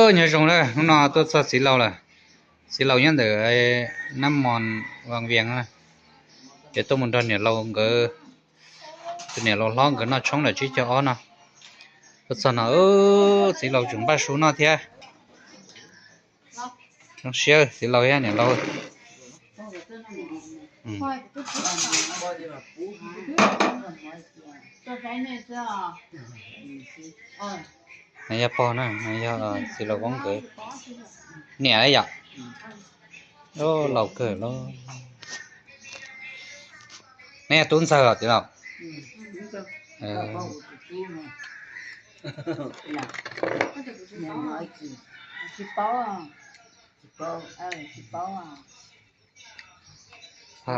Nyob zoo na, hnub no tuaj txog txiv laus lawm. Txiv laus nyob ntawm Nab Mos Vaj Vias na, ces tuaj mus nrog niam laus nkawd, tus niam laus hlob nkawd noj tshoob lawm tsib caug ob no. Tuaj txog no txiv laus tseem npaj su noj thiab. Zoo siab txiv laus thiab niam laus. Yog pog na, yog txiv laus Voob nkawd niam yom. Laus kawg los. Neb yog tub ntxawg los txiv laus?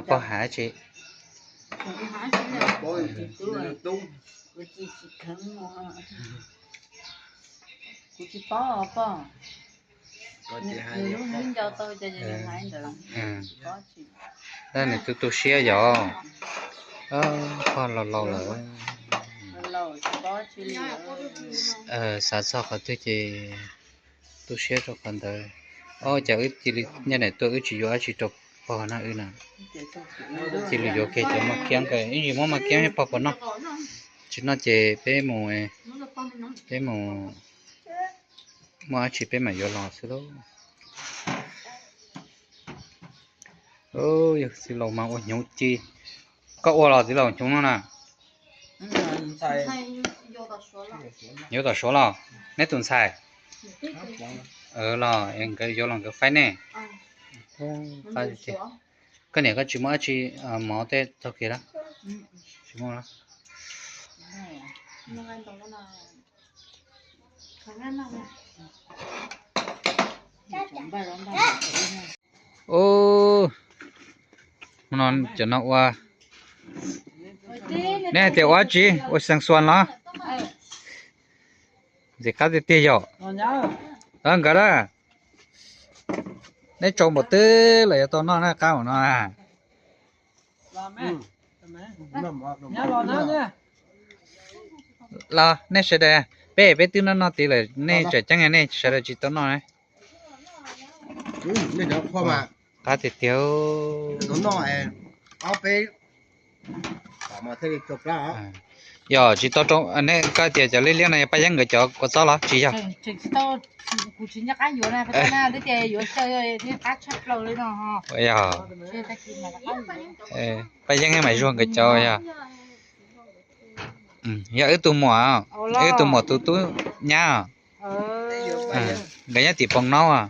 Pog has tsi? Nws tu tu siab yom. Pog laus laus lawm. Xav txog qhov twg ces tu siab rau qhov ntawd. Ob, cas wb cia li nyob ntawm tuaj wb tsis yuav dab tsi rau pog na wb na. Cia li yuav kiag cov maj kiab, ib ntsis muab maj kiab pog puas noj. Tsis noj ces peb mus, peb mus muaj dab tsi peb mam yuav los xwb lauj. Yog txiv laus mas ua hnyuv ci. Koj ua los txiv laus hnyuv no na? Yuav tom Suav los? Neb tus ntxhais los nkawd yuav los nkawd faib nej? Koj niam koj tsis muaj dab tsi mov tej txog kiag lawm? Tsis muaj. Ub, no cov no ua, neb hais tias ua tsi, ua xeev xuas los? Ntxim qab tiag tiag yom. Nkawd na, neb tsau npaum twg los yuav tau noj na, qab ua no na. Los nej sawv daws, peb peb twb noj noj tid lawm, nej tseem ceeb nej sawv daws tsis tau noj na. Qab tiag tiag. Yog tsis tau rau, koj tias cov liab liab no yog Paj Yeeb nkawd cov kua txob los tsis yog? Yog. Paj Yeeb Maiv Zuag nkawd cov yog. Yog wb tus muam, wb tus muam tus tub nyab. Nkawd nyob tim Poo Naub.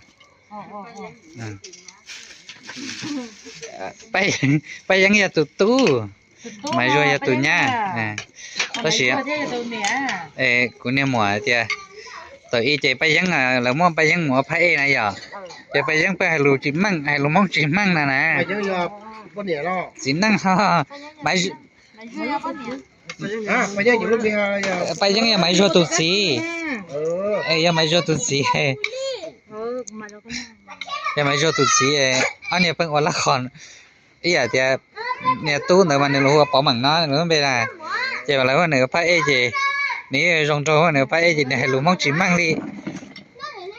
Paj Yeeb yog tus tub, Maiv Zuag yog tus nyab. Tab sis kuv niag muam tias, thaum ub ces Paj Yeeb, lawv muab Paj Yeeb mus ua phab ej na yom, ces Paj Yeeb pheej hais lus tsis meej, hais lus Hmoob tsis meej na na. Txiv neej ho, Paj Yeeb yog Maiv Zuag tus txiv, yog Maiv Zuag tus txiv, yog Maiv Zuag tus txiv. Ob niag pheej ua laj qhos ib yam tias, niag tub ntawd mas nws los hu ua Pov Meem no nws lub npe na, ces lawv hu nws ua phab ej ces nws zoo nraug, hu nws ua phab ej ces nws hais lus Hmoob tsis meej li.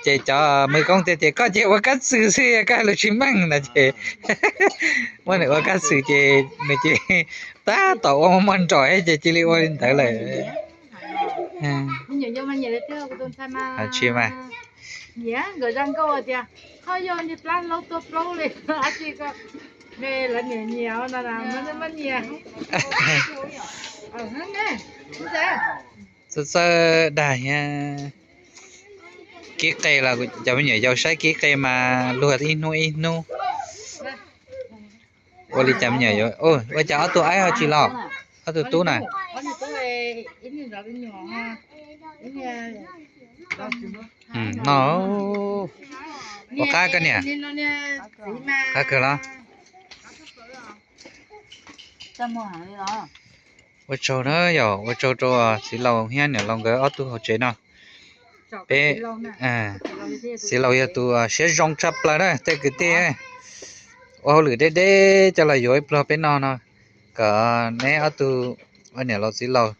Ces cov mws koob tias, ces koj ces ua kab txwm xwb, koj hais lus tsis meej na ces muab nws ua kab txwm ces nws cia li tab tom ua muaj muaj nrom ces cia li ua li ntawd lawm. Tsis mas, txawj txawj dag thiab. Kib qe los cov me nyuam yaus saib kib qe mas luag ib hnub ib hnub. Ua li cas me nyuam yaus, ua cas ob tug aib ho tsis los? Ob tug tub na. No, ua qab koj niam, qab kawg los. Ua tsaug na yom, ua tsaug rau txiv laus thiab niam laus nkawd ob tug hauv tsev no. Peb, txiv laus yog tus siab zoo tshaj plaws na tej kwv tij. Ua hauj lwm deb deb coj los yuav ib pluag peb no no, kom neb ob tug ua niam laus txiv laus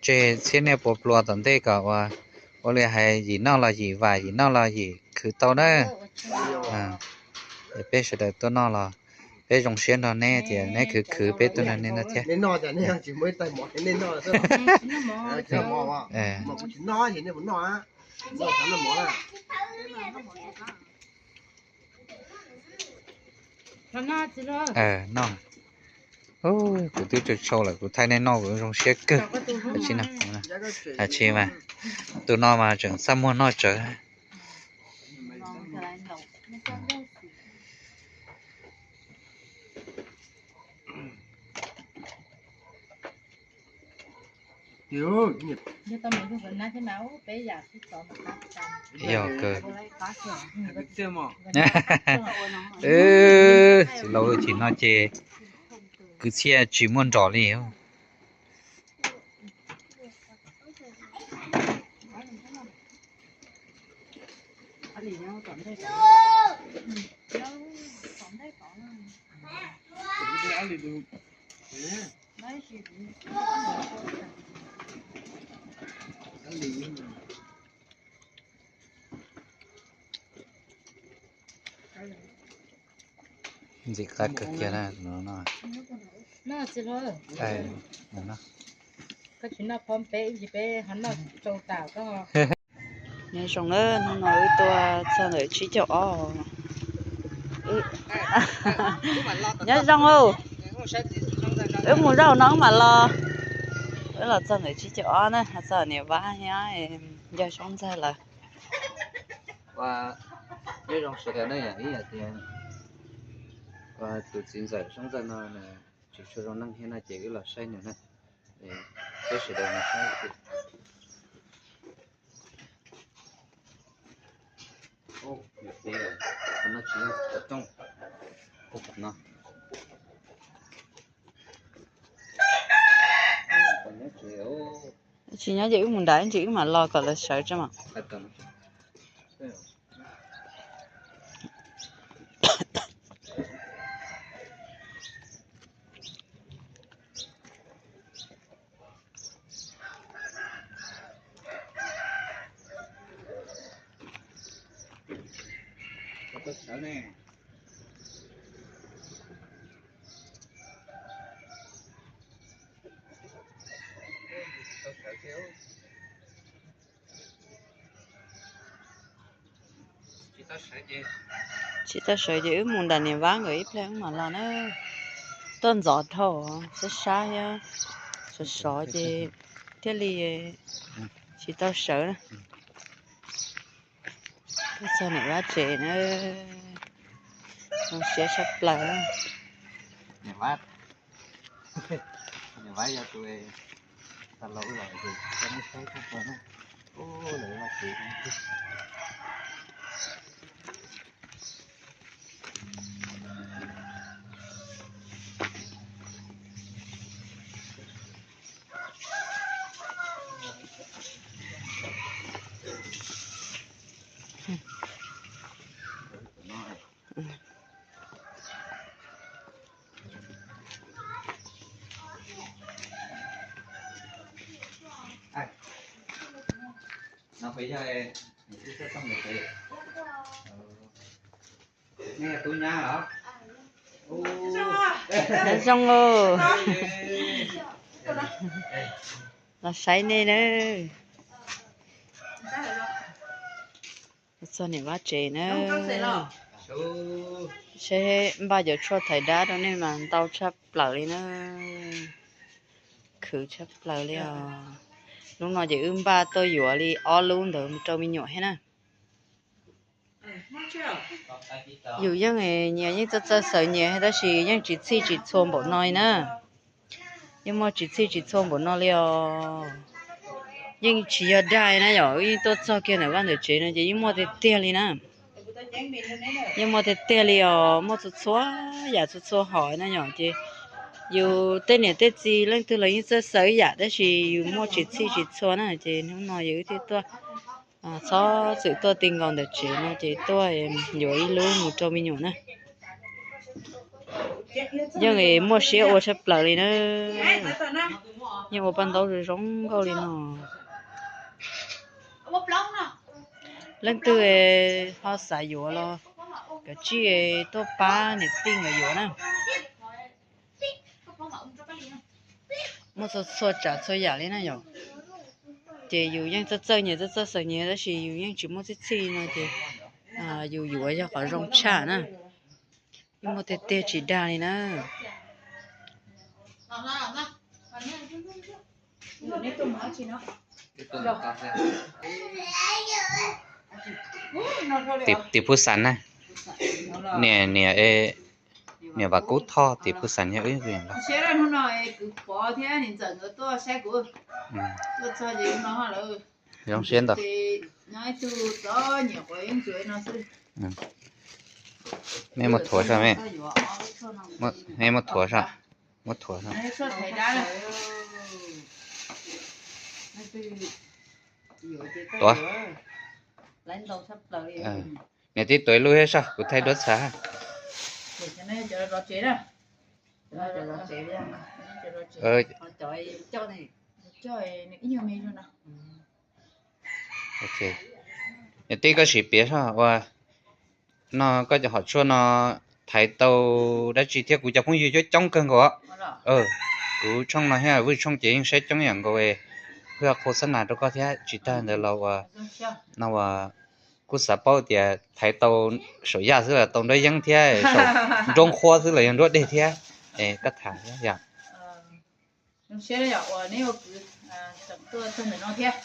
tseg txhiab niaj puas pluas tom ntej kom ua Ua li hais yim noj los yim vam, yim noj los yim khwv tau na. Peb sawv daws tuaj noj los peb zoo siab nrog neb tias neb khwv khwv peb tuaj nrog neb noj thiab. Noj, kuv twb tsaug tsaug lawm, kuv thaij nej noj kuv zoo siab kawg. Tsis mas, tus no mas tseem xab muag noj tsawv. Yog kawg. Txiv laus, chim no ces kwv txhiaj tsis muaj nrog li. Ntxim qab kawg kiag na. Koj tsis noj phob peb ib ntsis peb ho noj tsau tas koj. Nyob zoo, hnub no wb tuaj txog ntawm tsib caug ob. Nyob zoo, wb mus zaum no wb mam los. Wb los txog ntawm tsib caug ob na, txog niam Vab thiab Yawg Soob Ntxawg lawm. Nyob zoo sawv daws na, ib yam tias tus txiv ntxawm Soob Ntxawg no tsis tshua zoo neej thiab no ces wb los saib nws na. Peb sawv daws mus saib. Tsis nyob ces wb mus nram ib ntsis wb mam los kom lawv sawv tso mas. Tsis tau sawv ces wb mus nram niam Vab nkawd ib pliag wb mam los na. Tuaj ntxov dhau, sab sab thiab, sov sov ces thiaj li tsis tau sawv na. Tuaj txog niam Vab tsev na, zoo siab tshaj plaws. Niam Vab yog tus tas laus los ces coj nej saib tshaj plaws na. Ub, lawv vaj tsev. Zoo, los saib nej na. Txog niam Vab tsev na. Seb npaj cov tshuaj thaiv dab rau nej mas ntau tshaj plaws li na. Khwv tshaj plaws li os. Hnub no ces wb npaj tuaj yuav li ob lub ntawd mus rau me nyuam thiab na. Yus yeej nyias yeej txawj txawj xaws nyias tab sis yeej tsis txhij tsis txhua npaum no li na. Yeej muaj tsis txhij tsis txhua npaum no li os. Yeej tsis yog dag na yom, wb yeej tuaj txog kiag ntawm vaj ntawm tsev no ces yeej muaj tiag tiag li na. Yeej muaj tiag tiag li os, muaj txhua txhua yam txhua txhua hom na yom, ces yus tej niam tej txiv leej twg los yeej txawj xaws ib yam tab sis yus muaj tsis txhij tsis txhua na ces hnub no yus wb thiaj tuaj txhob txwm tuaj ti nkaus ntawm tsev no ces tuaj yuav ib lub mus rau me nyuam na. Yeej muaj siab ua tshaj plaws li na. Yeej ua paj ntaub zoo zoo nkauj li no. Leej twg ho xav yuav los kav tsij tuaj pab niam tij nkawd yuav na. Muaj txhua txhua tsav txhua yam li na yom. Ces yus yeej txawj txawj nyias txawj txawj xaws nyias tab sis yus yeej tsis muaj txhij txhij no ces yus yuav yog qhov zoo tshaj na. Yeej muaj tiag tiag tsis dag li na. Tim Phu Xas na, niam, niam Vam Kub Thoj tim Phu Xas yog wb. Siab hnub no kuv pov thiab niam ntxawm nkawd tuaj saib kuv, tuaj txog ces no lawm. Zoo siab ntau. Nyob ib tug txom nyem quav yeeb tsuav no xwb. Mej muab thuav saib, mej muab thuav saib, muab thuav saib. Tuav. Niam tij tuav ib lub thiab soj, kuv thaij duab txhab. Niam tij koj sim piav soj ua no, koj cov hom tshuaj no thaiv tau dab tsi thiab? Kuv cov phooj ywg coob coob kawg nkaus. Kuv tshooj no thiab Vwj tshooj ces yeej saib coob yam nkaus, pheej qhua xab nas rau koj thiab. Tsis tag ntawd los ua no ua kuj xav paub tias thaiv tau saum yaj xwb los tau nruab yeeb thiab, saum nruab nqhuab xwb los yog nruab deg thiab. Koj tham thiab yom. Zoo siab yom uas neb ua kwv tseem tuaj txog ntawm no thiab,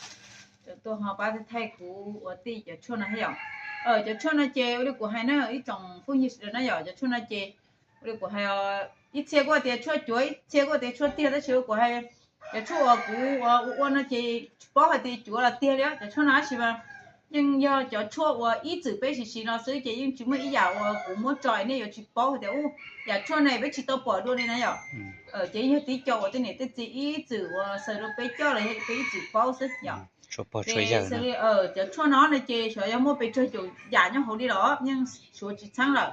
tseem tuaj ho pab thaij kuv ua tij cov tshuaj no thiab yom. Cov tshuaj no ces ua li kuv hais na ib tsoom phooj ywg sawv daws na yom, cov tshuaj no ces ua li kuv hais, ib txhia kuj tias tshuaj cuav, ib txhia kuj tias tshuaj tiag, tab sis ua kuv hais cov tshuaj uas kuv ua ua no ces tsis paub hais tias cuav los tiag li, cov tshuaj no tab sis mas yeej yog cov tshuaj uas ib txwm peb siv siv no xwb ces yeej tsis muaj ib yam uas kuv muab tso nej yuav tsis paub hais tias u, yam tshuaj no peb tsis tau pom dua li na yom. Ces yog tib co uas tej niam tej txiv ib txwm uas xaws rau peb coj los yog peb ib txwm paub xwb yom. Cov tshuaj no no ces xyov yog muaj pes tsawg caum yam nyob hauv li los yeej suav tsis txheeb lawm.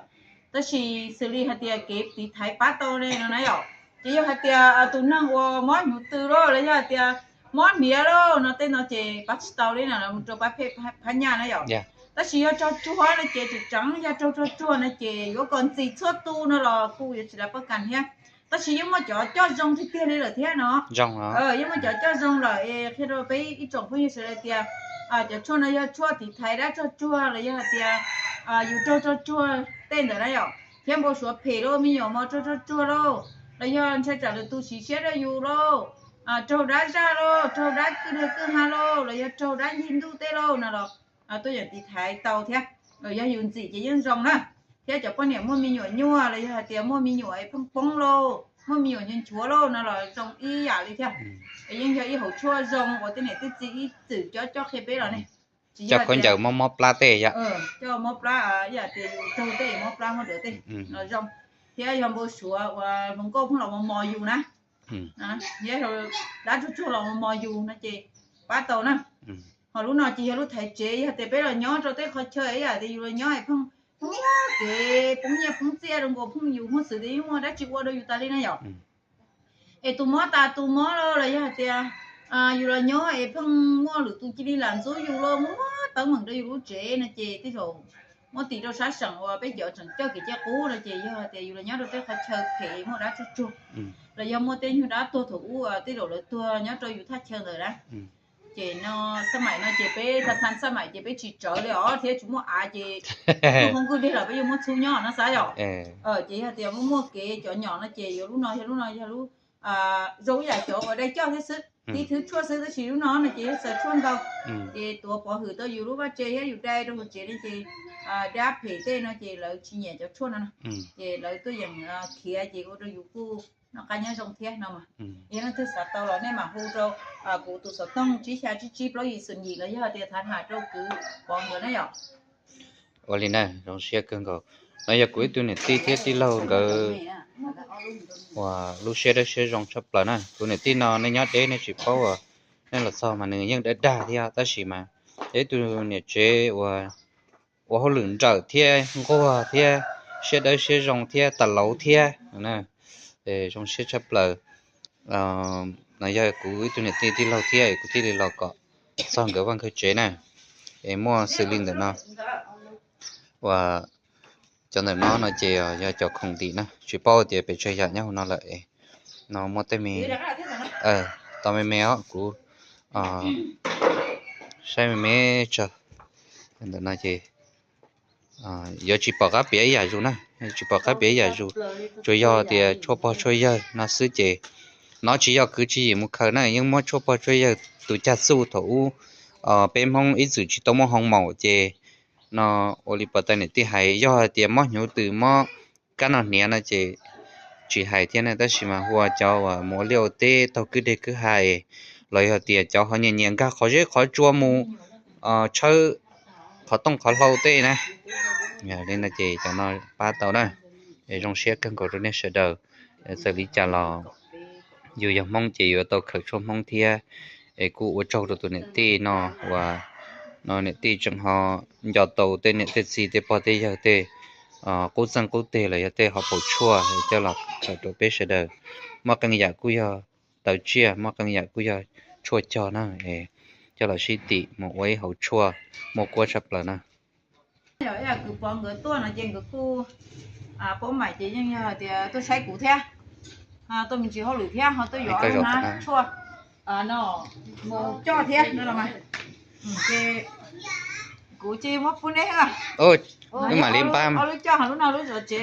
Tab sis xws li hais tias kev tiv thaiv pab tau li no na yom, ces yog hais tias tus neeg uas mob hnyuv tw lauj los yog hais tias mob hniav lauj no tej no ces pab tsis tau li no, mus rau pab phem phab nyaj na yom. Tab sis yog raug tsuag no ces tseem tseem yog raug raug tsuag no ces yuav kom ntxim txhua tus no los kuj yuav tsis laj pab kas thiab. Tab sis yeej muaj cov coj zoo tiag tiag li lawm thiab no. Yeej muaj cov coj zoo lawm es qhia rau peb ib tsoom phooj ywg sawv daws tias cov tshuaj no yog tshuaj tiv thaiv dab raug tsuag los yog hais tias yus raug raug tsuag tej ntawd na yom, thiab npau suav phem lauj, me nyuam mos raug raug tsuag lauj, los yog ntshai tsam lwm tus siv siab rau yus lauj, raug dab zaj lauj, raug dab kwj deg kwj ha lauj, los yog raug dab ncig ntuj tej lauj no los tuaj yeem tiv thaiv tau thiab. Yog yus ntxim ces yeej zoo na. Thiab cov poj niam muaj me nyuam nyuaj los yog hais tias muaj me nyuam pheej poob lauj, muaj me nyuam nchuav nchuav lauj no los zoo ib yam li thiab. Es yeej yog ib hauv tshuaj zoo uas tej niam tej txiv ib txwm coj coj qhia peb los ne. Coj khaub ncaws mob mob plab tej yom. Coj mob plab ib yam tias yus raug tej mob plab mob duav tej los zoo. Thiab yog npau suav uas hluas nkauj pheej los mos mos yus na, thiab dab tsuag tsuag los mos mos yus no ces pab tau na. Ho lub no ces yog lub thaiv tsev, yog tias peb los nyob rau tej qhov chaw ib yam tias yus los nyob es pheej muaj kev poob nyiaj poob txiaj rau nkaus, pheej yus muaj xwm tias yeej muaj dab tsi ua rau yus tas li na yom. Es tus mob tas tus mob lauj los yog hais tias yus los nyob es pheej muaj lwm tus cia li lam ntxub yus lauj, muab teeb meem rau yus lub tsev no ces tej zaum muab tis rau sab seem uas peb cov tseem coj kev cai qub no ces yog hais tias yus los nyob rau tej qhov chaw phem muaj dab tsuag tsuag, los yog muaj tej nyuag dab tuag thaum ub tej zaum lawv tuag nyob rau yus thaj chaw ntawd na. Ces no xab maim no ces peb tha tha xab maim ces peb tsis tsawv li os thiab tsis muaj av ces tuaj hoob kwj deg los peb yuav muab txhub nyob no xav yom. Ces yog tias muaj muaj kev cov nyom no ces yuav lub no yog lub no yog lub zoo ib yam cov uas dai coj thiab xwb, tib thwv tshuaj xwb tab sis lub no no ces yog xaws tshuaj ntau. Ces tuav pov hwm tau yus lub vaj tse thiab yus dai rau hauv tsev no ces dab phem tej no ces lawv tsis nyiam cov tshuaj no na. Ces lawv tuaj yeem khiav ces ua rau yus kuj noj qab nyob zoo thiab no mas. Yog leej twg xav tau los nej mam hu rau kuv tus xov tooj tsib xya tsib tsib plaub yim xoom yim los yog tias tham tham rau kwv Pov nkawd na yom. Ua li na, zoo siab kawg nkaus. No yog kuv ib tug niam tij thiab tij laug nkawd uas lub siab dawb siab zoo tshaj plaws na. Tus niam tij no nej nyob deb nej tsis paub uas nej los txog mas nws yeej dawb dag thiab tab sis mas yog ib tug niam tsev uas ua hauj lwm nrawm thiab nquag thiab siab dawb siab zoo thiab tas lauv thiab. Zoo siab tshaj plaws. No yog kuv ib tug niam tij tij laug thiab kuv thiaj li los kom txog nkawd vaj nkawd tsev na, es muaj xws li ntawm no, uas cov ntawm no no ces yog cov khoom ntim na, tsis paub tias pes tsawg yam nyob hauv no lawm es no muaj tej me, tau me me os, kuv saib me me tso. Ntawm no ces yuav tsis pom qab piav ib yam zus na, tsis pom qab piav ib yam zus, tsuas yog tias tshuaj pog tshuaj yawg no xwb ces no tsis yog kwv tsis yim mus khaws na, yeej muab tshuaj pog tshuaj yawg tus cag txuj thaum ub peb Hmoob ib txwm tsis tau muaj hoo maum ces no ua li puas tau niam tij hais, yog hais tias mob hnyuv tws mob kab noj hniav no ces tsis hais thiab na, tab sis mas hu ua cov uas mus ua liaj ua teb taug kwj deg kwj ha los yog tias cov ho nyiam nyiam nkag qhov zeb qhov tsua mus tshawb qhov tooj qhov hlau tej na, li no ces cov no pab tau na. Es zoo siab kawg nkaus rau nej sawv daws, txawm li cas los yus yog Hmoob ces yuav tau khaws tshuaj Hmoob thiab. Es kuj ua tsaug rau tus niam tij no uas no niam tij tseem ho nco tau tej niam tej txiv tej pog tej yawg tej qub txeeg qub teg los yog tej hauv paus tshuaj coj los khaws rau peb sawv daws. Muaj qee yam kuj yog tawv tsiaj, muaj qee yam kuj yog tshuaj cog na, coj los sib tim mus ua ib hauv tshuaj muaj kuab tshaj plaws na. Yog kwv Pov nkawd tuaj no ces nkawd kuj paub mais ces yeej yog tias tuaj saib kuv thiab, tuaj me ntsis hauj lwm thiab ho tuaj yuav hnab tshuaj no mus coj thiab no los mas. Ces kuv cia muab pub neb, wb mam li pab. Ob lub coj ho lub no lub zov tsev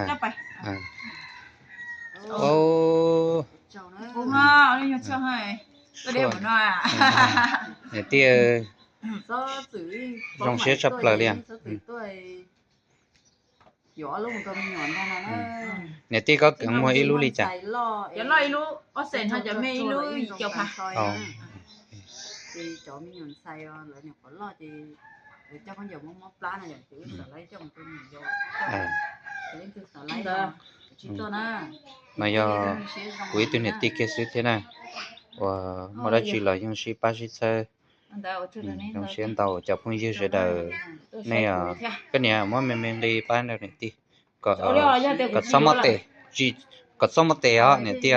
coj pais. Kuv ho ob lub nyuag tshuaj ho, tuaj deb mus no. Niam tij, zoo siab tshaj plaws li. Niam tij, koj kheev muag ib lub li cas? Cov loj ib lub ob xees, ho cov me ib lub yim caum phav. Ces cov me nyuam ntxhais lawv nyuam qhuav loj ces lawv coj khaub ncaws mob mob plab no yom, ces wb xav laib coj mus rau niam yau. Mas yog kuv ib tug niam tij kiag xwb thiab na, uas muaj dab tsi los yeej sib pab sib txhawb. Zoo siab ntau cov phooj ywg sawv daws, nej, koj niam muab me me nqi pab rau niam tij, kom txhob muab tes, kom txhob muab tes os niam tij.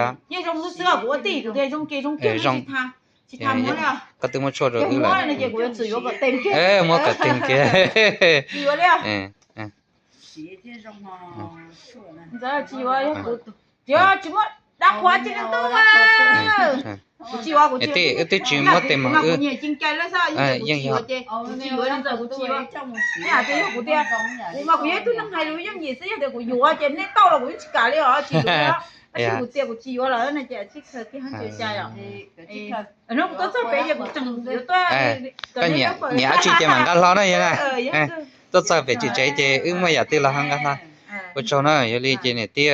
Koj twb muab tshuaj rau wb lawm, muab kom tes kiag. Niam tij, wb twb tsis muab tes mas wb, yeej yog. Koj nyiam dab tsi ces mam nqa hlo na yog na. Tuaj txog pem tsev ces wb muaj yam twg los ho nqa hlo. Ua tsaug na, yog li ces niam tij,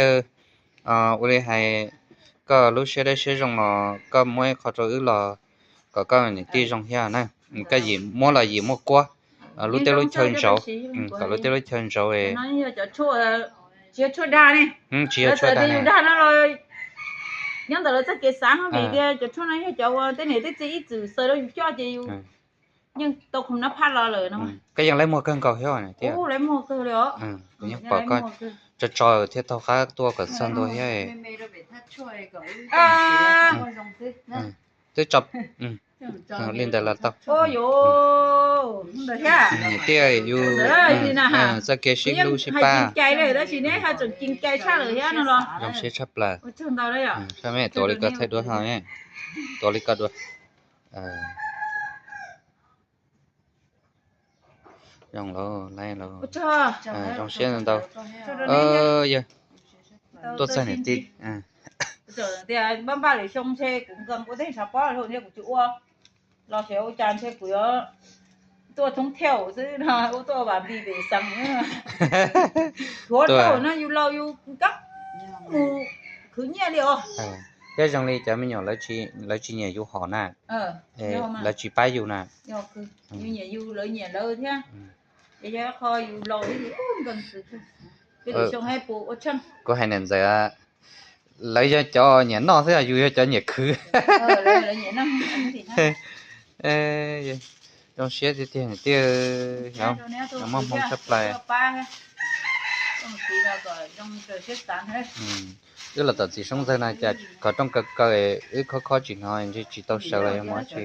ua li hais, koj lub siab dawb siab zoo los koj muab ib qho rau wb los kom koj niam tij zoo thiab na. Koj yim muab los yim muaj kuab, lub teb lub chaw ntsauv, kom lub teb lub chaw ntsauv. Tsis yog tshuaj dag ne, tsis yog tshuaj dag ne. Nyob ntawm lawv txoj kev xav vim tias cov tshuaj no yog cov uas tej niam tej txiv ib txwm xaws rau yus coj ces yus yeej tau khoom nab phaj los lawm no. Koj yeej laib muag kawg nkaus thiab tiag. Laib muag kawg li os. Kuv yeej pom koj tso tso thiab taug qab tuaj kom txog ntua thiab. Twb tso li ntawd los tau. Niam tij, yus txoj kev sib hlub sib pab. Zoo siab tshaj plaws. Tuav li koj thaij duab ho, tuav li koj dua. Zoo los, zoo siab ntau. Yog tuaj txog niam tij, tias npaj npaj lwm xyoo ntshe kuv nkees ua tej tshav pob thiab kuv tsis ua, los xyov ua cas ntshe kuv yuav tuaj thoob thiauj xwb no, ua tuaj vam npis pem xeev. Thuav rau no yus laus yus kab mus khwv nyiaj li os. Thiab zoo li cov me nyuam lawv tsis nyiam yus hom na, lawv tsis pab yus na. Yus nyiam yus, lawv nyiam lawv thiab. Yog qho yus laus thiab nkees xwb. Kuv hais niam ntxawm, lawv yog cov nyiam noj xwb, yus yog cov nyiam khwv. Zoo siab tiag tiag, muaj hmoo tshaj plaws. Wb los tom txiv soob ntxawg no cas qhov rooj kaw kaw, wb khob khob tsis hnov ntshe tsis tau sawv los yog mus tsi.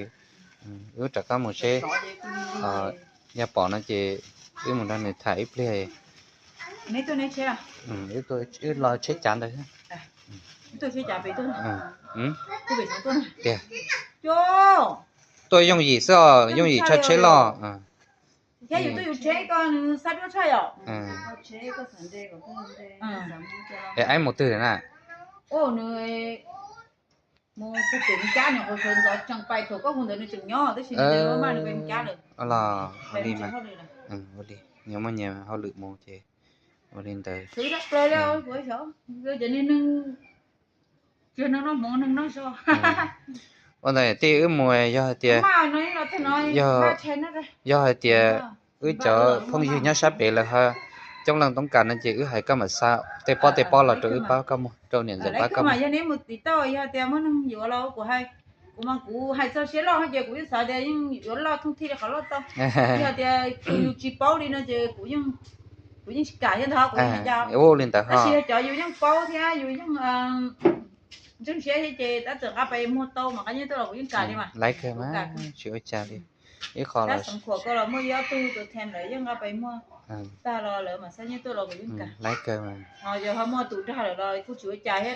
Wb rov qab mus seb, yog pom no ces wb mus nrog nws tham ib pliag. Wb los tsheb cav ntawd. Tiag, tuaj yooj yim xwb os, yooj yim tshaj tsheb loj. Es aib mus twg na? Los ua li, nyias muaj nyias hauj lwm mus ces ua li ntawd. Ua ntawd tij wb mus yog hais tias, yog hais tias wb cov phooj ywg nyob sab pem lawv ho coob leej toob kas no ces wb hais koj mam xa tej pob tej pob los rau wb pab koj muag, rau niam ntxawm pab koj muag. Kuv mas kuv hais txog siab loj ces kuv yeej xav tias yeej yuav loj thooj thij li qhov loj tau. Yog tias yus tsis paub li no ces kuv yeej tsis kam thiab ntag, kuv yeej hais ncaj. Ua li ntawd ho. Tab sis cov yus yeej paub thiab yus yeej ntseeg siab thiab ces tab txawm nqa pais muag tau mas qab nyob tuaj los kuv yeej kam li mas. Laiv kawg mas, tsis ua cas li. Ib qho los xoom khuam ko los muaj ib ob tug tus them lawm yeej nqa pais muag tag los lawv mas xa nyiaj tuaj los kuv yeej kam. Laiv kawg mas. Ho yog ho muaj tus dag lawm los kuj tsis ua cas thiab.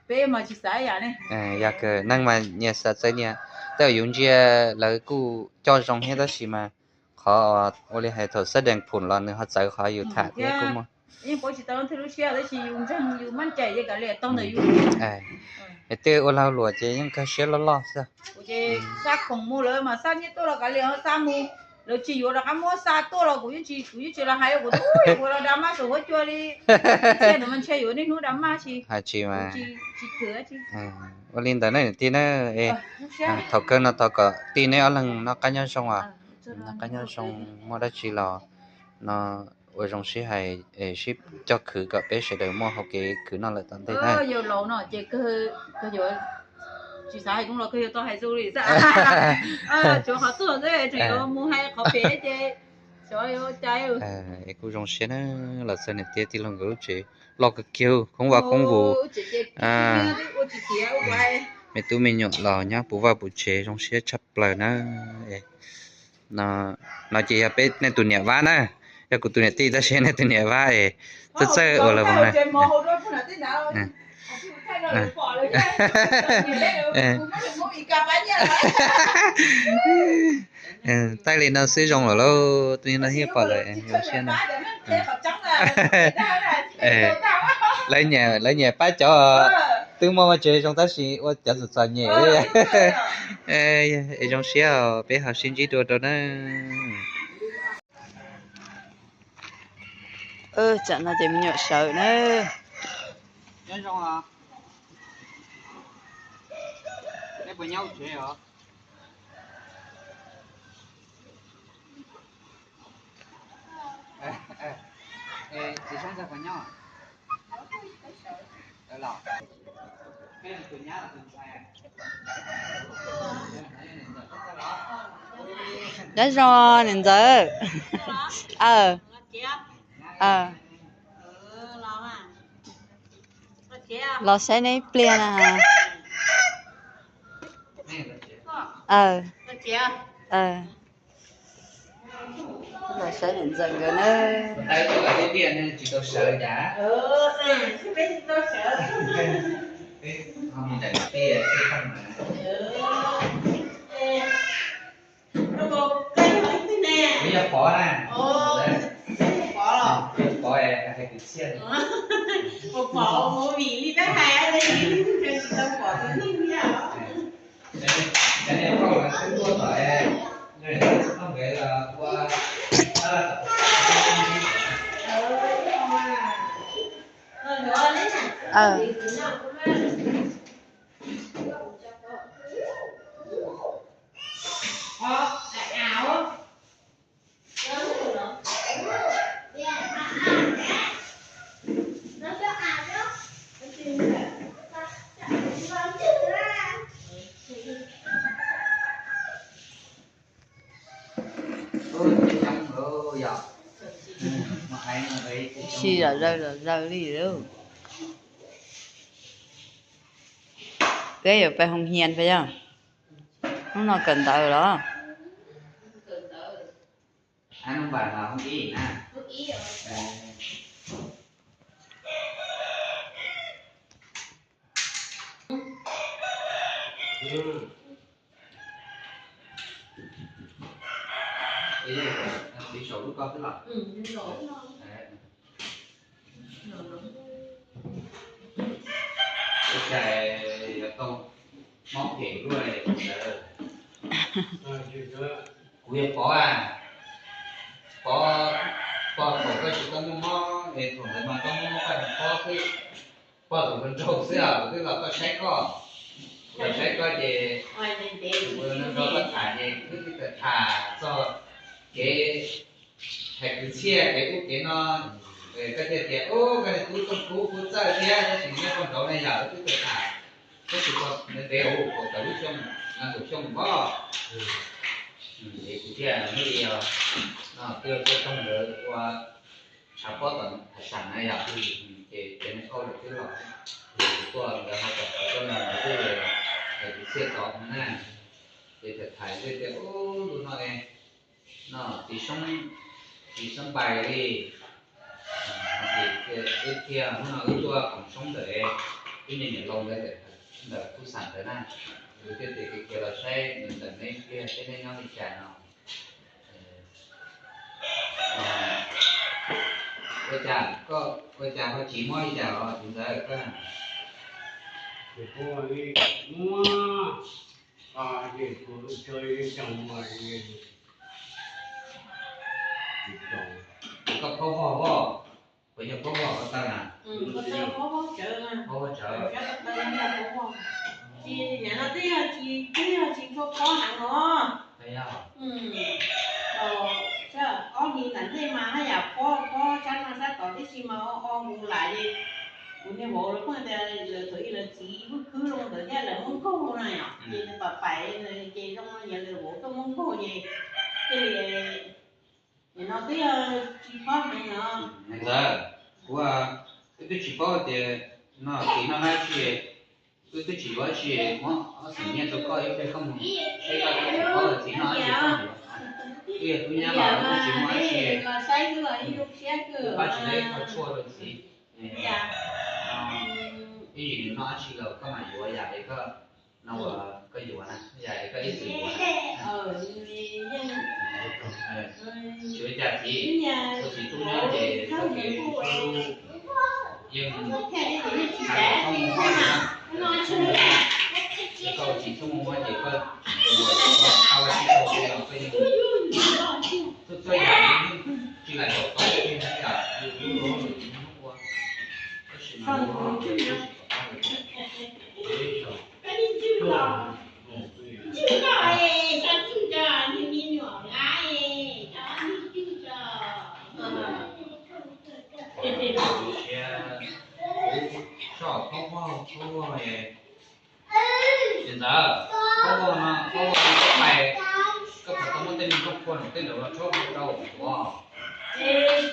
Peb mas tsis xav ib yam ne. Yog kawg, neeg mas nyias xav txawv nyias, tej zaum yus ntsia lawv kuj coj zoo thiab tab sis mas qhov ua li hais thaum xab dees phum los nws ho txawv qhov yus tham thiab kuj muaj. Yeej paub tsis tau leej twg lub siab tab sis yus ntseeg yus maj cai ces kav liam tau ntawm yus. Es tej ua lag luam ces yeej kawg siab loj loj xwb. Kuv ces xa khoom mus lawm mas xa nyiaj tuaj los kav liam ho xa mus, lawv tsis yuav rov qab muab xa tuaj los kuv yeej tsis, kuv yeej tsis los hais, kuv twb ua los drama saum huab cua li. Ntsia ntawd mas ntshe yuav niaj hnub drama tsis, hais tsis mas tsis khwv tsis. Ua li ntawd na niam tij na. Thaum kawg no thov kom tij neb ob leeg noj qab nyob zoo os. Noj qab nyob zoo, muaj dab tsi los no ua zoo sib hais, sib coj khwv kom peb sawv daws muaj hauv kev khwv noj lawm tom ntej na. Tsis xav hais zoo los kawg yuav tau hais zoo li xwb. Tsuav qhov tuaj xwb, tseem yuav mus hais qhov pem ces xyov yuav ua cas. Es kuj zoo siab na, los txog niam tij tij laug nkawd lub tsev loj kawg kiag, khoob vaj khoob vus. Me tub me nyuam los nyob puv vaj puv tsev zoo siab tshaj plaws na. No ces yog peb nej tus niam vab na, yog kuv tus niam tij tab sis nej tus niam vab es txawj txawj ua lawv voos na. Taij li no xwb zoo lawm lauj, tus no thiaj pom lawm zoo siab no. Lawv nyiam pab cov twb muaj vaj tsev zoo tab sis ua cov txom txom nyem. Es zoo siab os, peb ho sib ntsib dua rau na. Tsam no ces me nyuam sawv na. Nyob zoo niam ntxawm. Los saib neb ib pliag na. Los saib niam ntxawm nkawd na. Sib zam zawg zam zawg li lauj. Peb yuav pais hoo hias peb yog. Hnub no kawm ntawv los? Ua cas yuav tau mob phem luaj li ntawd. Kuv yog Pov a, Pov, Pov thaum koj tsis tau muaj mob es thaum ntawd mas koj muaj mob koj pob xwb. Pov thaum koj nraug xwb os, kuv twb los koj saib koj, los saib koj ces kuv nrog koj tham ces wb twb tham txog kev hais kwv txhiaj kev ub kev no. Koj thiaj tias, ub, koj niag tub Tooj Kub kuj txawj thiab, tab sis nyob koj nraud na yom, wb twb tham, tab sis koj ntev ntev ua kaum tawm lub xyoo, nees nkaum xyoo os. Es kuv thiaj muab li os, no twb yog Tooj Kub ntawd ua tshav pob tom hav sam na yom, ces cov niag kauj lawm twb los, kuv tuaj ntawd ho tom qhov rooj no ntawd twb hais kwv txhiaj tod na. Ces tham tham xwb tias, ub, ntu no es no txiv Soob, txiv Soob Npais li. Ces wb thiaj hnub no wb tuaj koom Soob ntawm wb niag niam laus ntawd, ntawm Phuj Xam ntawd na, wb thiaj tias kiag los saib nws ntawm neb pliag seb neb nyob li cas no. Ua cas koj, ua cas ho tsis muaj li cas los txiv ntxawm koj? Koj phob vog, puas yog phob vog ko taw na? Phob vog tsawv. Tsis, nim no twb yog tsis, twb yog tsis tshua pob heev os. Ob hlis nram ntej mas haj yam pob, pob sab no sab tod tib si mas o o nkus lawm li. Kuv niag vauv lawv pheej tias lawv thaum ub lawv txiv lub khwb zoo ntawd thiab lawv muab nkaug na yom, ces nws pam pais ces zoo no ces lawv vauv tuaj muab nkaug ces thiaj li, nim no twb yog tsis pob heev no. Ntxawm, kuv, wb twb tsis paub tias no txiv noj dab tsi, wb twb tsis yuav dab tsi, muab ob xees nyiaj rau koj ib pliag koj mus seb koj twb tsis paub tias txiv noj dab tsi koj yuav. Wb yog tub nyab los wb twb tsis muaj dab tsi, wb pab tsis tau ib qho tshuaj rau txiv. Ib yam nws noj dab tsi los koj mam yuav yam li koj, no uas koj yuav na, yam li koj ib txwm yuav na. Tsis ua cas txiv, koj txiv tub nyob ces txoj kev suab lub yeej txhais tau txhob muaj mob na. Koj txiv tub muaj mob ces koj tsis ua, koj qab ua tsis tau li los koj yeej txhua txhua yam yeej tsis lam zaum tau li na yom, yus lub lub lub ua, tab sis mas ua ces tsis pom qab li. Siab, kuv soj phob vog, phob vog es, ces ntxawm, phob vog no, phob vog no koj pais, koj puas tau muab tej me nplooj phuaj no tej ntawd los tshuab rau kuv? Es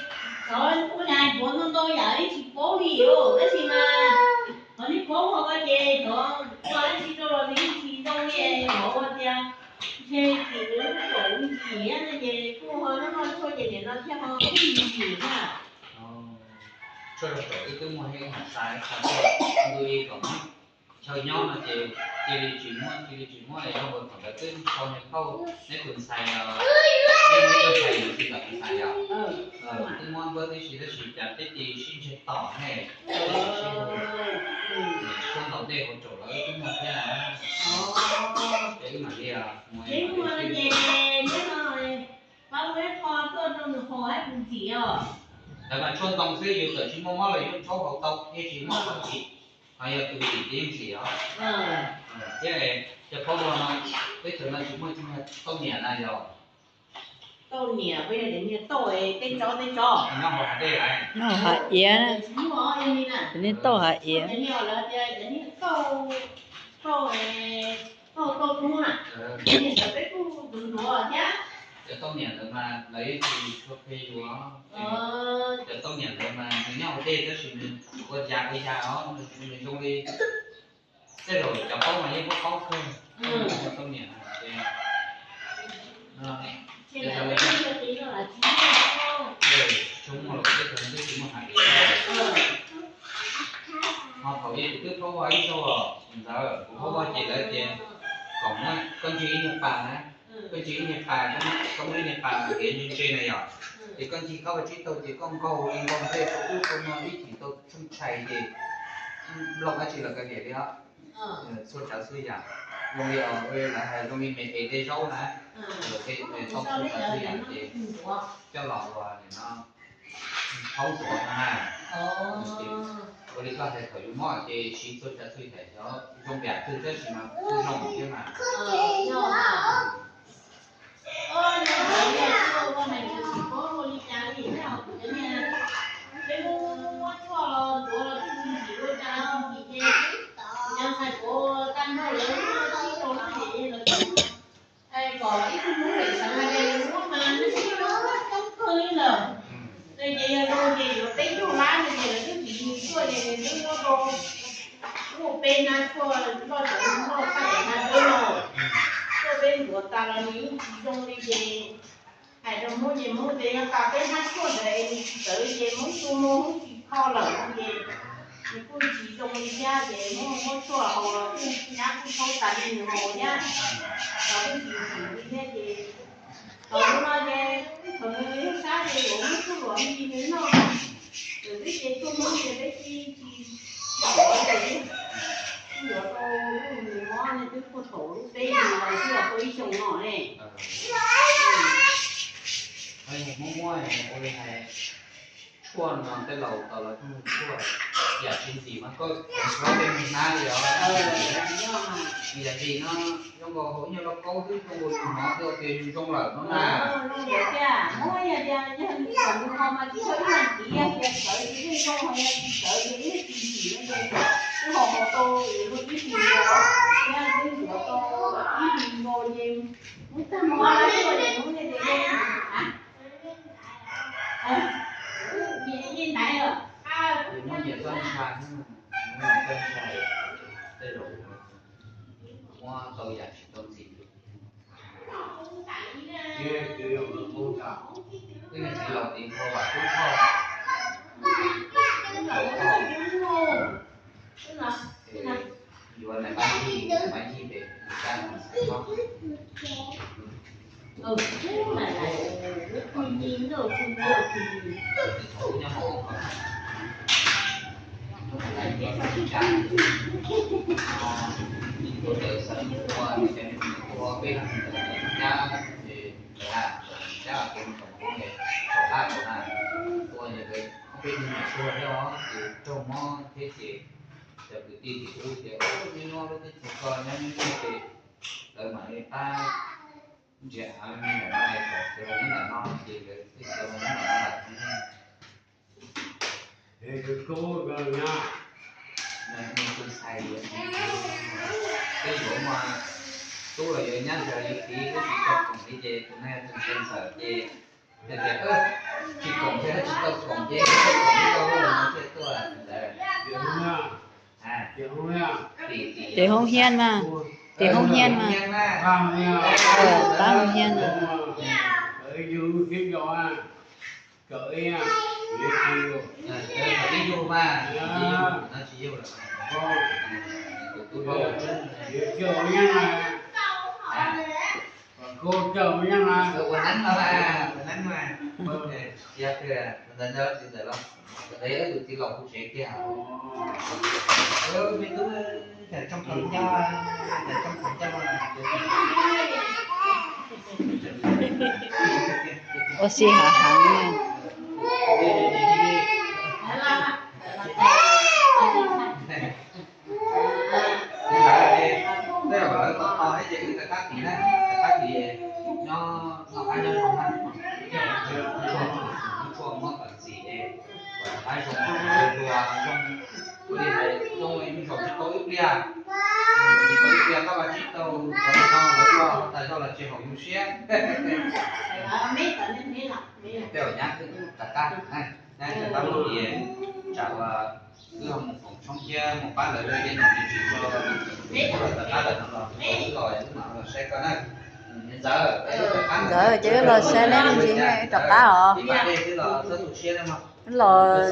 cov ua cas puav ntau ntau yam ib tsis paub li os, tab sis mas qhov nej paub ho ko ces cov ua dab tsi rau los nws yeej tsis ntau li, qhov ua tias ntshe tim nws lub kaum ntsis thiab no ces kuj ho noj noj tshuaj ces nim no thiaj ho ntsis na. Tshuaj rau saum wb twb muaj thiab, wb mam xa ib qho tuaj ntu li kom muab chaw nyob no ces cia li tsis muab, cia li tsis muab es yog nkaus thaum ntawd twb sau niag phauj neb tus ntxhais los, neb tus ntxhais yuav tsis kom tus ntxhais yom. Twb muab npawb tib si tab sis cas peb cia li sib ntseg tom ne, sib hu, tshuab ntaus dej hauv tsaum los wb twb muaj thiab na. Ces wb mam li mus es ntawd mas tshuaj ntoo xwb, yus txawm tsis muaj mob los yus rhaub haus tau, yeej tsis muaj qhov txim. Ho yog tus txim ces yeej txim os. Thiab cov phob vog no, peb chaw no tsis muaj tauj niam na yog? Tauj niam, peb yog cov niag tauj, tej tsob tej tsob nyob hauv hav dej, nyob hauv hav iav, cov niag tauj hav iav. Tauj, tauj tub na, peb kuj ntxuav ntxuav thiab. Cov tauj niam ntawd mas lawv yeej tsis tshua qhia yus. Cov tauj niam ntawd mas nws nyob hauv dej tab sis nws ua cas ua yam os, nws zoo li Tej zaum cov paub mas yeej paub paub kawg, tau niam ces, tsis muaj los tej thaum twb tsis muaj hais li. Ho thaum ub kuv twb paub ua ib zaug ntawd, kuv paub ua ces lawv tias kom muab koj ntsib ib niag pas na, koj ntsib ib niag pas, koj muab ib niag pas kev ntse ntse na yom, ces koj ntsib koj ua tsib taug ces koj nkaug li nkaug nplej rau ub rau no ib chim tau tsheej tshais ces nplooj dab tsi los kav liam li os. Txhua tsav txhua yam zoo li lawv hais zoo li me es tej zaub na, tau txhua tsav txhua yam ces coj los ua nim no thaub ntxuav no na. Ua li koj hais thaum yus mob ces siv txhua tsav txhua yam xyov zoo yam twg tab sis mas kuj zoo thiab mas. Kom ib tug Hmoob lawm sawv hais tias yus muab mas nws tsis muab coob kawg li lawm. Ces yog zoo ces yuav peb caug lab no ces lawv twb tsis yug tuaj ces nws twb muab rau, muaj peb hnab tshuaj loj cov loj tshaj cov hnab dawb no. Tuaj peb ntxuav tas los nws yeej tsis zoo li ces hais rau Hmoob ces Hmoob tias yog tas peb hnab tshuaj ntawd es nws tsis txawv ces Hmoob tu mus Hmoob tsis kho lawm no ces nws kuj tsis zoo li thiab ces Hmoob muab tshuaj haus los kuj nyab kuj thaub tas li nws haus thiab, los kuj tsis txim li thiab ces thaum no ces thaum nws sab ces yuav muab tshuaj luam me ntsis nws noj. Txawm twb ces tshuaj Hmoob ces peb tsis tsis yuav li, tsis yuav rau nws mob ne twb puag thaum lub peb mus los twb los tau ib xyoos no ne. Hmoob muab ua li hais tshuaj no tej laus tau los tshuaj yam tsis ntxim mas koj suav tej mus hnab li os. Yam ntxim no zoo nkaus hauv nyuag lauj kaub twb zoo nkaus yus hnov tias yus zoo lawm no na. Zoo lawm thiab, muab yog tias yog nws kom nws ho mas tsis tau ib leeg tiv, yog tias txawv ces yeej zoo, ho yog tsis txawv ces yeej tsis ntxim no ces twb ho haus tau luag ib hlis nkaus, thiab twb ntxuav tau ib hlis nkaus ces muab tag mus ho lawm ces muab nyias txoj ntshai, muab nyias txoj ntshai, tej zaum muab tau yam tsis tau ntxim. Leej niag txiv laus tiv ntua vam kub thoj, yuav nais pab yig, nais pab yig pem nws kab nws xaiv thoj. Thaum ub nyob hauv ko, nyob hauv lais ko tsis cab, tuaj ntawd xav mus ua cov niag ua peb leeg ntawd cab ces lawv hais cab ces mus tom hoob es tom qab tom na, ua ces lawv peb tug niam tuag thiab os ces raug mob thiab ces cov kwv tij tim ub ces nyob nyob lub teb chaws ko nyob nyob nyob ces lawv mam li pab nrhiav av me nyuam no es kom sawv los nyob ntawm no ces lawv thiaj sawv los nyob ntawm no lawm. Tus ntxhais, tej zaum mas tub los yuav nyab ntxhais yuav txiv twb tsis tau koom li ces tus no yog tus ntxhais ntxawm ces yog tias tsis koom thiab tsis tau koom ces tsis koom li tau no thiaj tuaj ntawd. Tim hoob hiab mas, tim hoob hiab mas, pab hoob hiab na. Ua neeb no, ua neeb mas, ua neeb mas, ua neeb mas, ua neeb mas, ua neeb mas, ua neeb mas, ua neeb mas, ua neeb mas, tus txiv laus kuv tsev kiag. Me tub, tsoob qhov ncauj, tsoob qhov ncauj. Ua si hav heev. Tej zaum lawv tau tau thiab ces wb rov qab tiv na, rov qab tiv nyob noj qab nyob zoo na. Tshuaj muab kom ntxim es kom rov qab zoo, zoo zoo li hais zoo li me zaum tsis tau ib pliag, tsis tau ib pliag koj mas tsis tau, qhov no lawv koj tas zog los tsis haum yus siab. Tej zaum nyab rov qab, nyab rov qab lub tias tsam uas Wb ho mus koom tshoob thiab mus pab lawv, yog tias nyuam tsis tso, wb los rov qab lawm no los wb los, wb mam los saib koj na. Ntxawm, ces wb los saib neb me ntsis, wb rov qab os. Wb los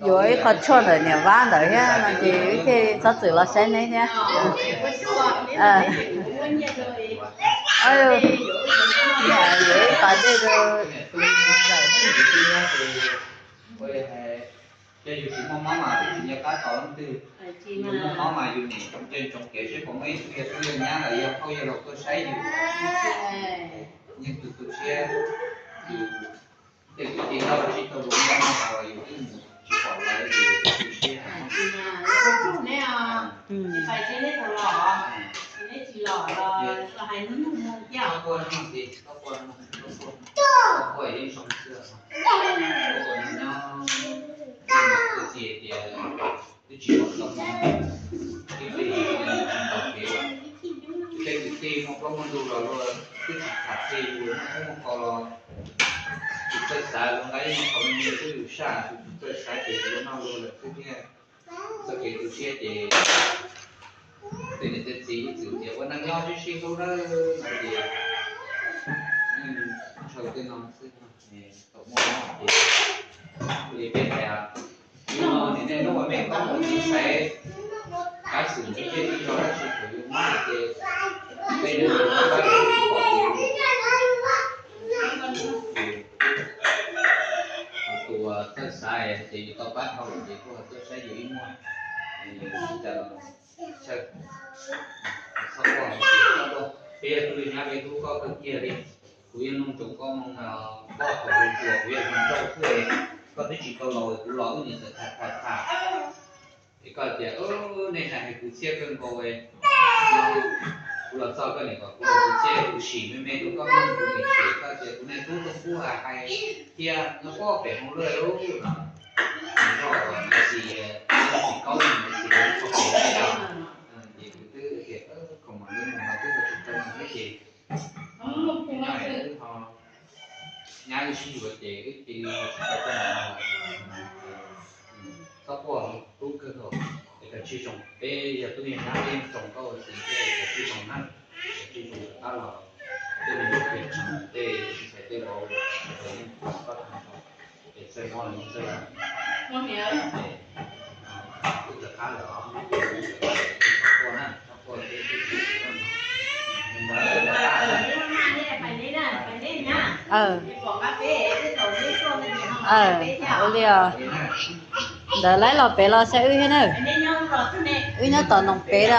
yuav ib qho tshuaj ntawm niam vab ntawd thiab no ces wb thiaj txhob txwm los saib neb thiab. Yuav ib qho dej rau ntxawm. Yog yus tsis muaj mob mas twb tsis nco qab tos leej twg. Yus muaj mob mas yus niam ntsoov kev seb puas muaj ib tug yog tub yog nyab los yog phauj yog laus tuaj saib yus. Yeej tu tu siab, yus tej kwv tij tau sib tau luag nyob no los yus twb mus tsis pom lawv ces yus tu tu siab. Koj quaj no, koj quaj no, koj quaj, yeej zoo xwb. Koj quaj no nyob, koj txiv tias twb tsis pom tau, twb tsis tau kev, tej kwv tij muaj plaub muaj ntug los luag twb tsis tham qhia yus, muaj qoob muaj kos los tsis txawj xav, luag nqa ib qho me me xwb yus saj, tsis txawj xav ces luag noj luag lawm xwb thiab. Txoj kev tu siab ces tej niam tej txiv ib txwm tias ua neej nyob sib sib hlub nawb no ces yeej ntshaw tej no xwb no. Thaum muaj mob ces li peb hais, yus no niam nej lub ua mej koob mus xaiv, tab sis ntshe tej tib zoo dab tsi thaum yus mob ces tej neeg tsis pom yus, tus uas txawj xav ces yus tau pab dhau lawm ces kuj ho tuaj saib yus ib muag, yus tsis tas los chaw, txhob quaj, txhob quaj. Peb yog tug nyab peb hlub koj kawg kiag li. Kuv yeej nug ntsoov koj moo, koj thaum hluas hluas kuv yog hluas nraug xwb, koj twb tsis tau laus kuv los wb niam txawm tham tham tham es koj tias nej hais hais kuv txhiaj kawg nkaus no. Kuv los txog koj niam kom kuv los kuv txhiaj, kuv sim me me rau koj mloog kuv niam sim, koj tias kuv niag tub tuaj pub hais thiab nyob pob pem hauv lawm no. Nrog Maiv Xis, Maiv Xis Kaub, Maiv Xis Kaub tsis tau pem no, ces kuv twb tias kom mam li mus no twb tsis tau mus thiab ces nyob wb ho nyab wb sib yuav ces wb cia li tsis tau tuaj mus no lawm. Txhob quaj, tub kawg nkaus, es kav tsij zoo, peb yog tub yog nyab peb yeej ntsoov koj ua txiv thiab, kav tsij zoo na, kav tsij zoo rov qab los, tej me nyuam tej tsis hais tej vauv, es txawj mob los yeej txawj, es wb rov qab lawm os, txhob quaj na, txhob quaj, ua li os. Ntawd laib los pem los saib wb thiab na. Wb nyob tom Noom Pem,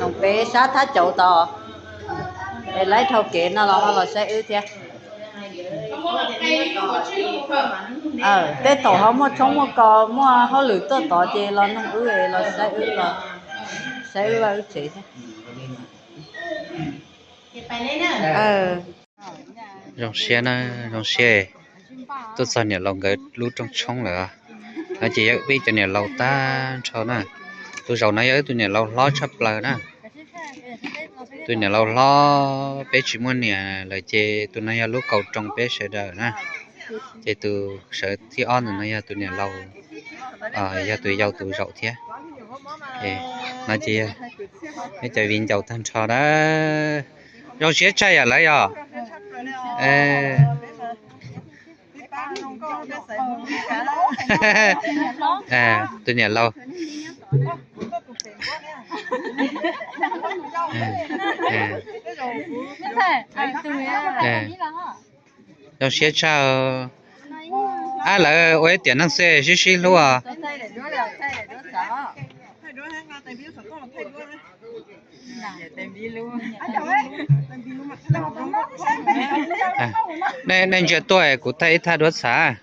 Noom Pem sab Thab Cauv tod, es laib dhau kev no los ho los saib wb thiab. Tej thaum ho muaj tshoob muaj kos muaj hauj lwm tuaj tod ces los noog wb, los saib wb, los saib wb vaj wb tsev thiab. Zoo siab na, zoo siab tuaj txog niam laus nkawd lub rooj tshoob lawm. No ces yog wb peb cov niam laus tag nrho na. Tus zaum no yog wb tus niam laus hlob tshaj plaws na. Tus niam laus hlob, peb tsis muaj niam lawm ces tus no yog lub kaus roos peb sawv daws na. Ces tus sawv thib ob ntawm no yog tus niam laus, yog tus yau tus zaum thiab. No ces peb cov viv ncaus tag nrho na. Zoo siab tshaj yam lawv yog. Tus niam laus. Zoo siab tshaj. Ab, lawv ua ib tiam neej xwb sib sib hlub os. Nej ntsia tuaj kuv thaij ib thaj duab txhav.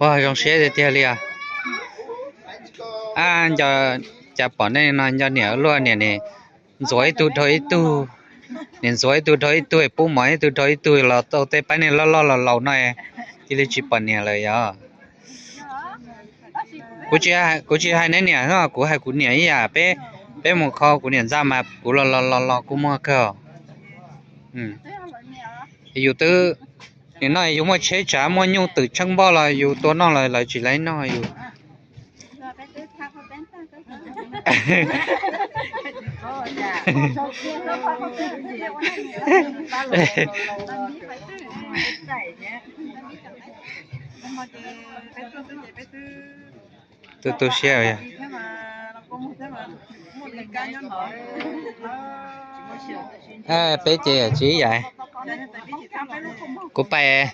Ua zoo siab tiag tiag li os. Ab, cas pom nej no nco niam luaj, niam ntxuav ib tug dhau ib tug, niam ntxuav ib tug dhau ib tug, pub mov ib tug dhau ib tug los tau tej pab neeg loj loj laus laus no cia li tsis pom niam lawm yog. Kuv tsis hais neb niam, kuv hais kuv niam ib yam, peb, peb mus kho kuv niam ntxa mas kuv los los los los kuj muaj kawg. Yus twb, nim no yus muaj tsheb tsav muaj nyuj twm tsheej npoj los yus tua noj los lawv tsis laib noj yus. Tu tu siab. Peb ces tsis ib yam. Kuv pais,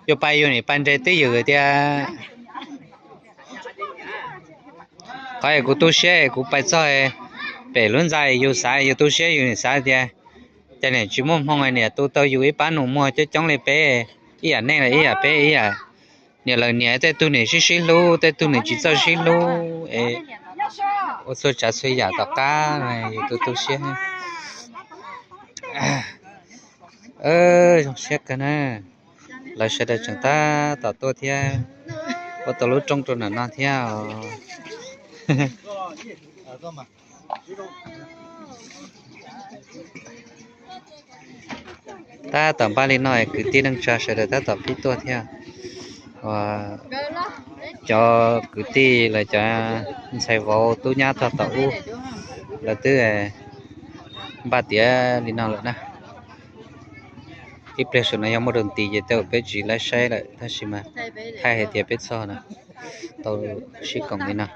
yus pais yus nim pais nres twj ywm tias, qhov kuv tu siab kuv pais txog pem lub ntxa yus xav, yus tu siab yus nim xav tias, cas niam tsis muaj hmoo niam tu tau yus ib pab nus muag coob coob li peb, ib yam neej los ib yam peb ib yam, niam lawv niam tej tug niam sib sib hlub tej tug niam tsis txawj sib hlub es ua txhua tsav txhua yam tom qab yus tu tu siab. Zoo siab kawg na, lawv sawv daws tseem tab tom tuaj thiab, ua tau lub rooj rau ntawm no thiab os. Tab tom npaj li no kwv tij neej tsa sawv daws tab tom pib tuaj thiab. Cov kwv tij lawv cov ntxhais vauv tub nyab tog tom ub, lawv twb npaj tiav li no lawm na. Ib pliag saum no yog muaj rau nti ces tej uas peb tsis laib saib lawm tab sis mas thaij hais tias peb txog no tau sib koom li no.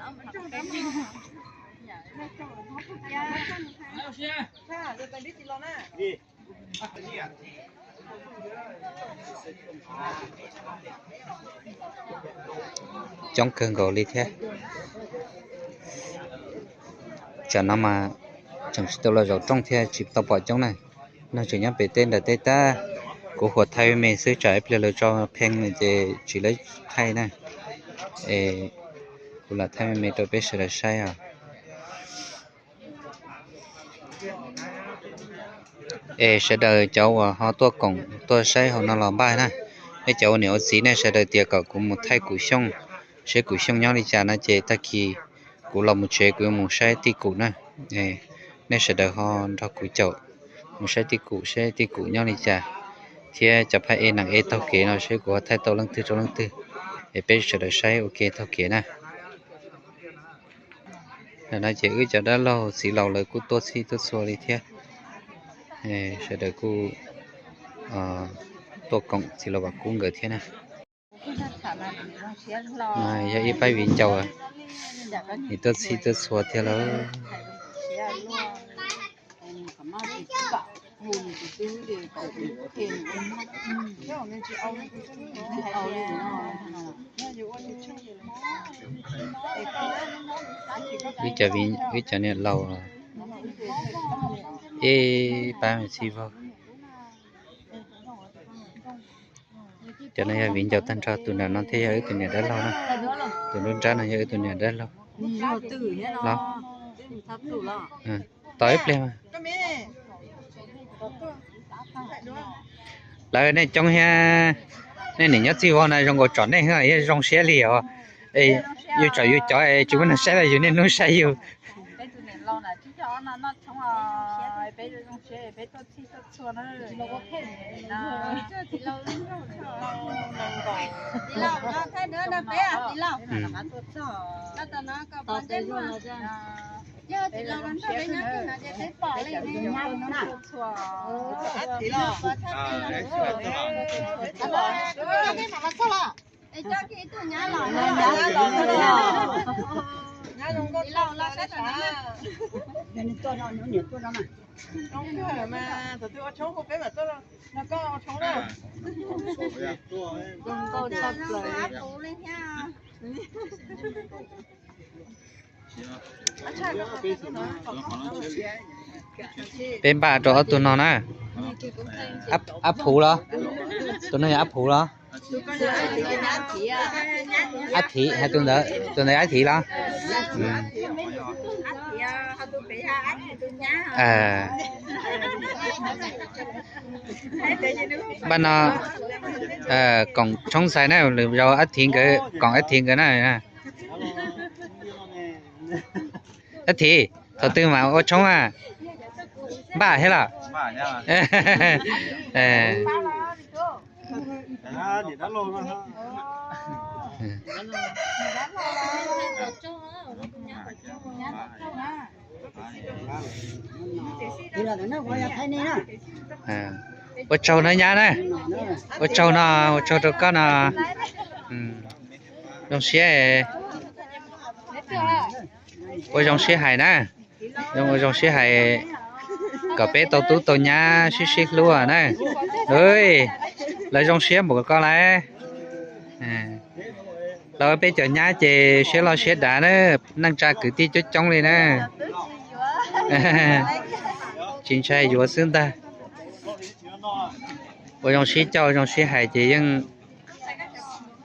Coob kawg nkaus li thiab. Tsam no mas tseem tsis tau los zaum rooj thiab tsis tau pom coob na. Neeg tseem nyob pem teb ntawm teb tab, kuv huam thaij me me xwb tsam ib pliag lawv tso phee ces tsis laib thaij na. Es kuv lam thaij me me rau peb sawv daws saib os. Es sawv daws cov uas ho tuaj koom tuaj saib hauv no los npaj na. Nej cov ua niam ua txiv nej sawv daws tias kom kuv mus thaij Kum Xyooj, saib Kum Xyooj nyob li cas no ces tag kis kuv los mus tsev kuv yuav mus saib Tij Kum na. Nej sawv daws ho nrog kuv caum mus saib Tij Kum, saib Tij Kum nyob li cas, thiab cov phaj ej nees ej taug kev no saib kuv ho thaij tau leej twg rau leej twg, es peb sawv daws saib ua ke taug kev na. Ntawm no ces wb cov dab laug txiv laus lawv kuj tuaj txhij tuaj txhua li thiab. Sawv daws kuj tuaj koom txiv laus Vam Kub nkawd thiab na. Yog ib pab viv ncaus, nws tuaj txhij tuaj txhua thiab lawm. Wb cov, wb cov niam laus, ib pab me txiv vauv. Cov no yog viv ncaus tag nrho, tus nram no thiaj yog wb tus niam dab laug na. Tus nruab nrab no yog wb tus niam dab laug. Los, tos ib pliag mas. Lawv nej coob thiab, nej niam nyob txij vog na zoo nkaus tsom nej, zoo siab li os. Yus tsom yus cov tsis muaj neeg saib los yus niaj hnub saib yus. Peb npaj rau ob tug no na. Ab Phuv los? Tus no yog Ab Phuv los? Ab Thiv, tus ntawd Ab Thiv los? Npaj no koom tshoob ntxhais na, yog Ab Thiv nkawd, koom Ab Thiv nkawd na. Ab Thiv, thaum twg mam ua tshoob a? Npaj thiab los? Ua tsaug no nyab na, ua tsaug no, ua tsaug rau koj no. Zoo siab, ua zoo siab hais na, ua zoo siab hais kom peb tau tub tau nyab sib sib hlub na. Lawv zoo siab npaum koj lawm. Los peb cov nyab ces siab loj siab dav na, neej tsa kwv tij coob coob li na. Tsis ntshai yuav xwb ntag. Ua zoo sib coj zoo sib hais ces yeej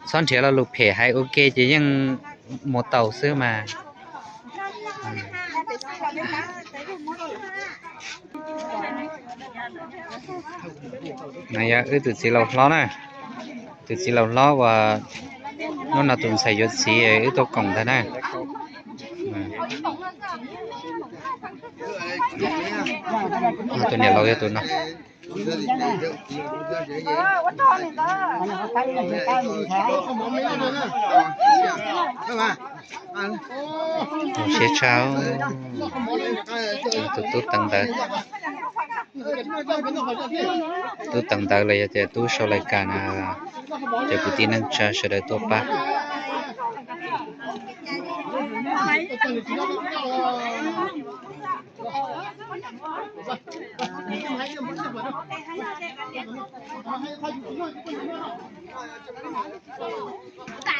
txhob nrhiav lo lus phem hais ua ke ces yeej mus tau xwb mas. Yog wb tus txiv laus hlob na, tus txiv laus hlob uas hnub no tus ntxhais yuav txiv wb tuaj koom ntag na. Tus niam laus yog tus no. Siab tshaj. Tus tub teev ntawv, tub teev ntawv los yog tias tub sau lais kas no, cov kwv tij neej tsa sawv daws tuaj pab.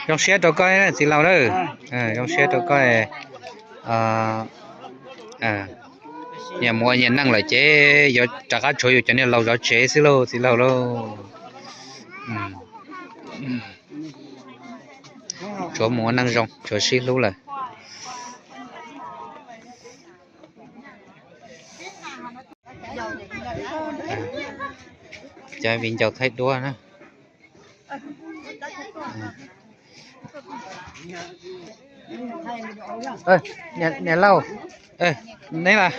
Zoo siab rau koj txiv laus na, zoo siab rau koj. Nyias mus ua nyias neej lawm ces yuav rov qab tshuav yus cov niag laus zov tsev xwb lauj txiv laus lauj. Tshuav mus ua neej zoo, tshuav sib hlub lawm. Cov viv ncaus thaij duab na. Niam laus, neb a.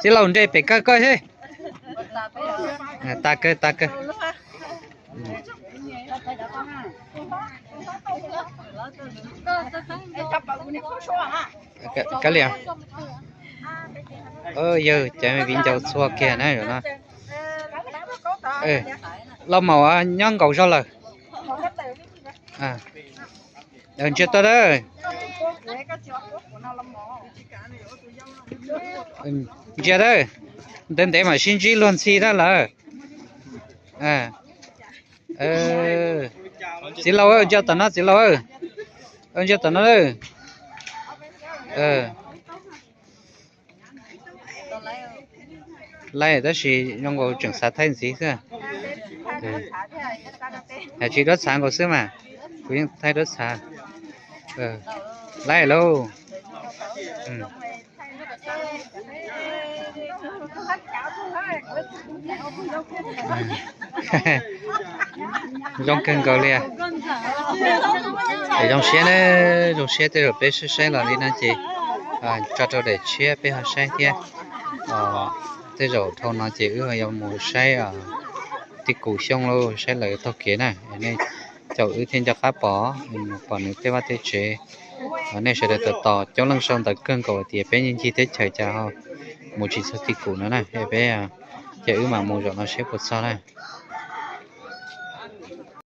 Txiv laus nres pem kawg koj seb. Tas kawg tas kawg. Kav liam. Yawg cov viv ncaus txhua kiag na no. Los maum nyob nkaus zog lawm. Ntsia tau a. Ntsia a, ntev ntev mam sib ntsib luag ntxhi tab lawm. Txiv laus, ntsia tom no txiv laus, ntsia tom no. Laib tab sis zoo nkaus tseem xav thaij ntxiv xwb. Tsis duab txhav nkaus xwb mas, kuv yeej thaij duab txhav. Laib lauj. Zoo kawg nkaus li. Zoo siab na, zoo siab tej zaum peb saib saib los li no ces tso rau daim tshiab peb ho saib thiab. Tej zaum dhau no ces wb yuav mus saib Tij Kum Xyooj lauj, saib lawv taug kev na. Nej caum wb thiaj nco qab pom, pom nws tej vaj tej tsev. Nej sawv daws tos tos coob leej sau ntawv kawg nkaus tias peb ncig teb chaws cas ho mus tsis txog Tij Kum no na, peb ces wb mam mus zaum no seb puas txog na.